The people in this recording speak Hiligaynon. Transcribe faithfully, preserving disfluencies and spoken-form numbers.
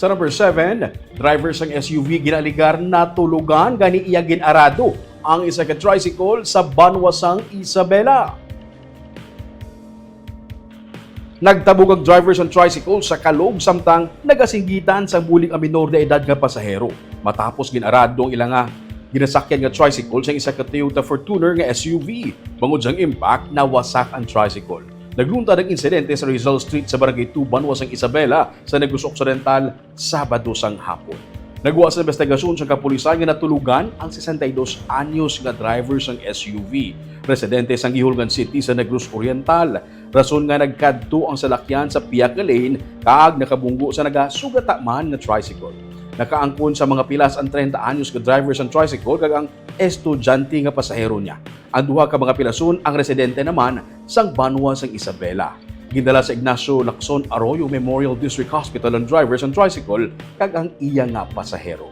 Sa number seven, driver sang S U V ginaaligar natulugan gani iya gin-arado ang isa ka tricycle sa banwa sang Isabela. Nagtabog ang driver sang tricycle sa kalog samtang nagasinggitan sang bulig ang minor de edad nga pasahero. Matapos gin-arado ang ila nga ginasakyan nga tricycle sang isa ka Toyota Fortuner nga S U V. Bangod sang impact, nawasak ang tricycle. Nagluntad ang insidente sa Rizal Street sa Barangay two, banwa sang Isabela, sa Negros Occidental, Sabado sang hapon. Nagwa sa investigasyon sang kapulisan nga natulugan ang sesenta y dos anyos nga driver sang S U V, residente sang Guihulgan City sa Negros Oriental. Rason nga nagkadto ang salakyan sa pihak nga lane kag nakabunggo sa nagasugata man nga tricycle. Nakaangkon sa mga pilas ang treinta anyos nga driver sang tricycle kag ang estudyante nga pasahero niya. Ang duha ka mga pilason ang residente naman sang banwa sang Isabela. Gindala sa Ignacio Lacson Arroyo Memorial District Hospital ang driver sang tricycle kag ang iya nga pasahero.